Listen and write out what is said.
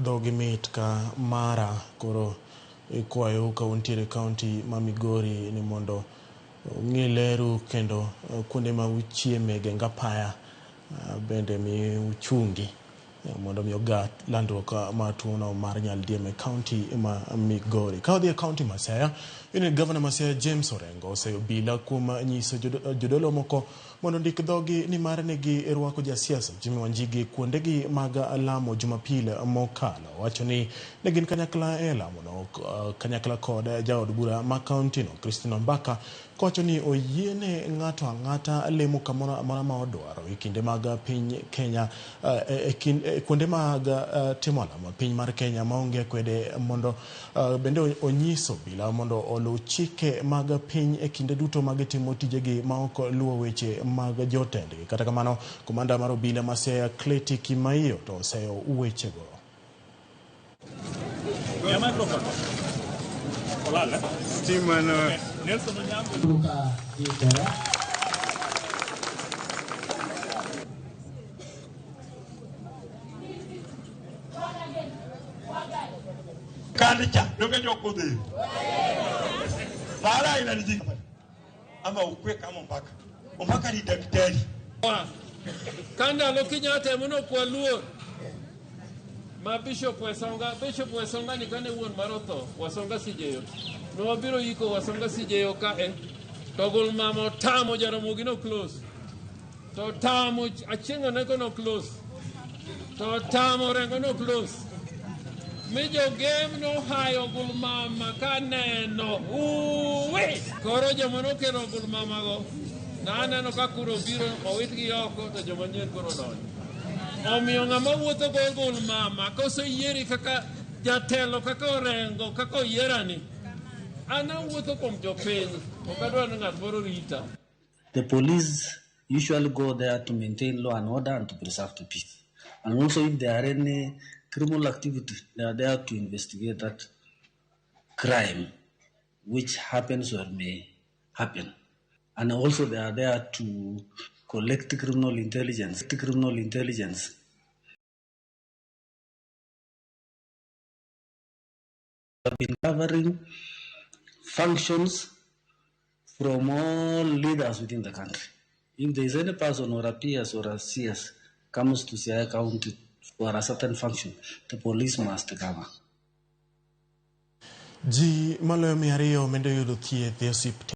dhogi mit ka mara koro ikwayou ka untiere e kaunti ma Migori ni mondo ung'i leru kendo kuonde ma uchieme geng apaya bende mi uchungi mondo mi oga landruok mar tuono mar nyaldiema e kaunti ma Migori. Ka wadhi e kaunti ma Siaya, iyudo ni gavana ma Siaya James Orengo oseyo obila kuom nyiso jodolo moko mondo ondik dhogi ni mar ne girwako jasiasa Jimmy Wanjigi kuondegi mag lamo Jumapil mokalo. Owacho ni ne gin kanyakla e lamono kanyakla kod jaod bura ma kauntino Christine Ombaka kowacho ni oyiene ng'ato ang'ata lemo kamoro amora ma odwaro e kinde mag piny Kenya e kuonde mag timo lamo e piny mar Kenya maonge akwede mondo bende onyiso obila mondo oluw chike mag piny e kinde duto ma gitimo tijegi ma ok luwo weche mag jotendgi. Kata kamano, komanda mar obila ma Siaya Clety Kimaiyo to oseyo wechego. Kancha donge jok odhi Mara inanijika ama ukwe kama Ombaka. Ombaka ni daktari. Ka ndalo Kenyatta ema ne ok waluor ma Bishop Wesonga, Bishop Wesonga ni kane wuon mar otho, Wasonga Sijeyo, ne wabiro yiko Wasonga Sijeyo ka e, to gol mama otamo Jaramogi no close. To tamo Achieng' Oneko no close. To tamo Orengo no close. Mi jogem nohayo ogul mama ka neno uwi. Koro joma nokelo ogul mama go, naneno ka kuro biro owitgi oko to joma nyien koro donjo. Omiyo ng'ama wuotho go ogul mama koseyieri kaka jatelo kaka Orengo kaka oyierani, an awuotho kuom jopiny, ok adwar ni ng'at moro rita. The police usually go there to maintain law and order and to preserve the peace. And also if there are any criminal activity, they are there to investigate that crime which happens or may happen. And also they are there to collect criminal intelligence, criminal intelligence. Have been covering functions from all leaders within the country. If there is any person or a PS or a CS comes to Siaya County for a certain function, the police must cover. Ji maloyo 200 medo yudo thieth e osiptende.